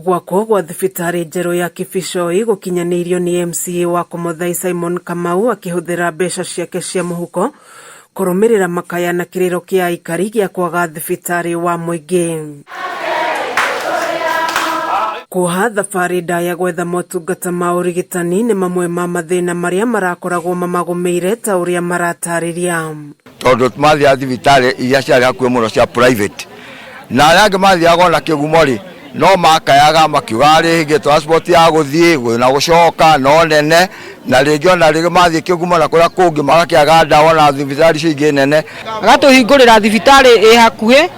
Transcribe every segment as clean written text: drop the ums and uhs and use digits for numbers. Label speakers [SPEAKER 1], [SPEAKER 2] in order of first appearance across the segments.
[SPEAKER 1] Gwakwo gwa thibitarĩ njerũ ya Kibicoi gũkinyanĩirio nĩ MCA wa Komothai Simon Kamau akĩhũthĩra mbeca ciake cia mũhuko kũrũmĩrĩra makaya na kĩrĩro kĩa aikari gĩa kwaga thibitarĩ wa mũingĩ. Kuoha thabarĩ ndaya gwetha motungata ma ũrigitani nĩ mamwe ma mathĩna marĩa marakoragwo mamagũmĩire ta ũrĩa maratarĩria.
[SPEAKER 2] Tondũ mathiaga thibitarĩ iria ciarĩ hakuhĩ mũno cia private, na arĩa angĩ mathiaga ona kĩgumo rĩ, no makayaga makiugaga rĩngĩ transport ya gũthiĩ na gũcoka no nene, na rĩngĩ ona rĩngĩ mathiĩ kĩgumo na kũrĩa kũngĩ magakĩaga ndawa na thibitarĩ icio ingĩ nene.
[SPEAKER 3] Agatũhingũrĩra thibitarĩ ĩ hakuhĩ,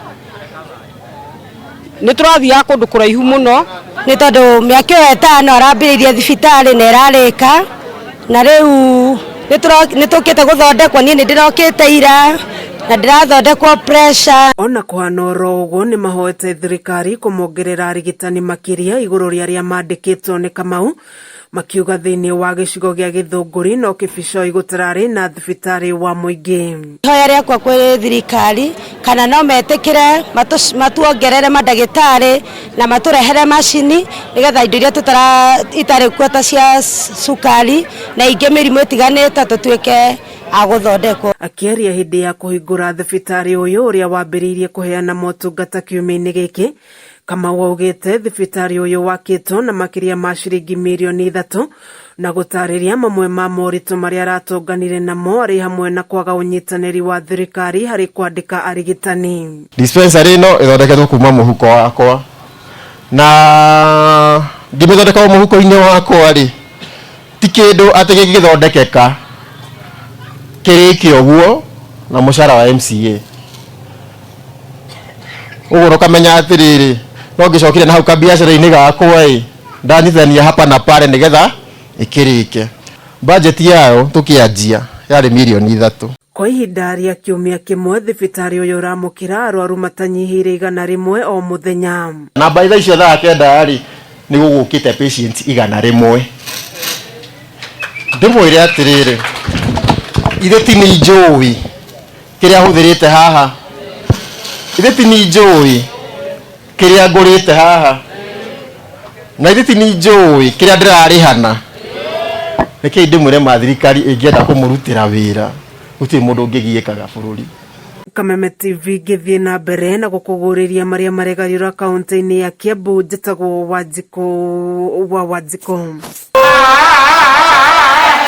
[SPEAKER 3] nĩ tũrathiaga kũndũ kũraihu mũno.
[SPEAKER 4] Nĩ tondũ mĩaka ĩyo 5 arambĩrĩirie thibitarĩ na ĩrarĩka, na rĩu nĩ tũkĩte gũthondekwo, niĩ nĩ ndĩrokĩte ira na ndĩrathondekwo pressure.
[SPEAKER 1] Ona kũhana oro ũguo, nĩ mahoete thirikari kũmongerera arigitani makĩria igũrũ rĩa arĩa mandĩkĩtwo nĩ Kamau, makiuga thĩinĩ wa gĩcigo gĩa Gĩthũngũri no Kibicoi gũtararĩ na thibitarĩ wa mũingĩ.
[SPEAKER 4] Ihoya rĩakwa kwĩ thirikari kana no metĩkĩre matuongerere mandagĩtarĩ na matũrehere macini nĩgetha indo iria itarĩ kuo ta cia cukari na ingĩ mĩrimũ ĩtiganĩte tũtuĩke a gũthondekwo.
[SPEAKER 1] Akĩaria hĩndĩ ya kũhingũra thibitarĩ ũyũ ũrĩa wambĩrĩirie kũheana motungata kiumia-inĩ gĩkĩ, Kamau augĩte thibitarĩ ũyũ wakĩtwo na makĩria ma ciringi mirioni 3 na gũtarĩria mamwe ma moritũ marĩa aratũnganire namo arĩ hamwe na kwaga ũnyitanĩri wa thirikari harĩ kwandĩka arigitani.
[SPEAKER 5] Dispensary ĩno ĩthondeketwo kuma mũhuko wakwa, na ngĩmĩthondeka o mũhuko-inĩ wakwa rĩ, ti kĩndũ atĩ gĩngĩthondekeka kĩrĩke ũguo na mũcara wa MCA. Ũguo ũkamenya atĩrĩrĩ, no ngĩcokire na hau kabiacara-inĩ gakwa ĩ, ndanyitithania hapa na pale nĩgetha ĩkĩrĩke. Budget yayo tũkĩanjia yarĩ mirioni 3.
[SPEAKER 1] Kwa ihinda rĩa kiumia kĩmwe, thibitarĩ ũyũ ũramũkĩra arwaru matanyihĩire 100 o mũthenya.
[SPEAKER 5] Na by thaa icio thaa 9 rĩ, nĩ gũgũkĩte patients 100. Ndĩmwĩre atĩrĩrĩ, ithe ti nĩ njũĩ kĩrĩa hũthĩrĩte haha, ithe ti nĩ njũĩ kĩrĩa ngũrĩte haha, na ithe ti nĩ njũĩ kĩrĩa ndĩrarĩhana. Rekei ndĩmwĩre ma thirikari ĩngĩenda kũmũrutĩra wĩra, gũtirĩ mũndũ ũngĩgiĩkaga bũrũri.
[SPEAKER 1] Kameme TV ngĩthiĩ na mbere na gũkũgũrĩria marĩa maregariũra kaunti-inĩ ya Kiambu, njĩtagwo Wanjikũ wa Wanjikũ.